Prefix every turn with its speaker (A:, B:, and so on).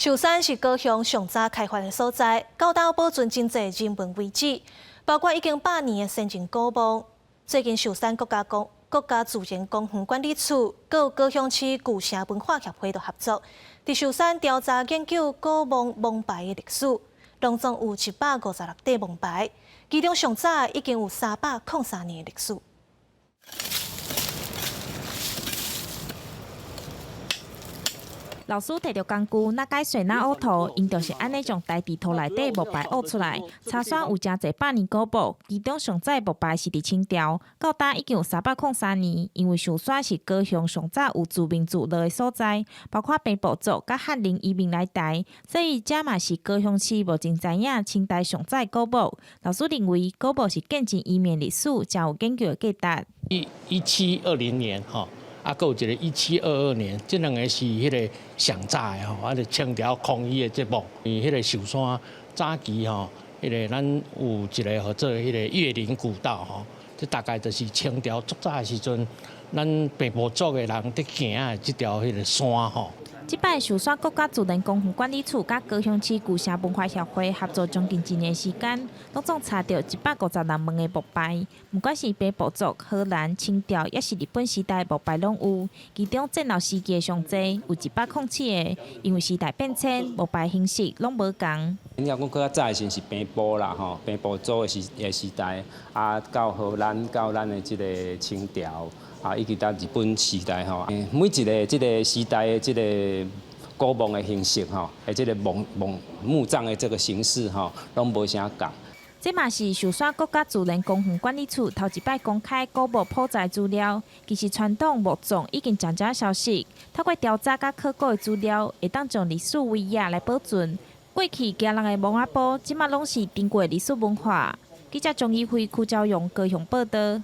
A: 壽山是高雄上早開發的所在，到今保存真濟人文遺址，包括已經百年的先進古墓。最近壽山國家自然公園管理處，閣有高雄市舊城文化協會都合作，佇壽山調查研究古墓墓牌的歷史，攏總有156塊墓牌，其中上早已經有303年的歷史。
B: 老師提著工具，若解水若挖土，𪜶就是按呢將台地土內底木牌挖出來。柴山有誠濟百年古墓，其中上早的木牌是佇清朝，到今已經有303年。因為壽山是高雄上早有住民聚落的所在，包括平埔族佮漢人移民來台，所以這嘛是高雄市目前知影清代上早的古墓。老師認為古墓是見證移民歷史，誠有研究的價值。
C: 1720年吼。啊，閣有一个1722年，這兩个是彼个上早的吼，啊，就清朝康熙的節目。彼个壽山早期吼，彼个咱有一个號做彼個越嶺古道吼，這大概就是清朝足早的時陣，咱平埔族的人佇行的這條彼个山吼。
B: 這擺壽山國家自然公園管理處佮高雄市舊城文化協會合作將近一年時間，攏總查著156門的墓牌，毋管是平埔族、荷蘭、清朝，抑是日本時代墓牌攏有。其中戰後時期的上濟，有107個。因為時代變遷，墓牌形式攏無仝。
D: 你若講閣較早的時陣是平埔啦吼，平埔族的時代，啊到荷蘭，到咱的這个清朝。啊，以及到日本時代吼，每一个這个時代的這个古墓的形式吼，的這个墓葬的這个形式吼，攏無啥仝。
B: 這嘛是壽山國家自然公園管理處頭一擺公開古墓普查資料。其實傳統墓葬已經漸漸消失，透過調查佮考古的資料，會當將歷史遺跡來保存。過去驚人的墓仔埔，這馬攏是珍貴歷史文化。記者張怡輝、柯昭勇高雄報導。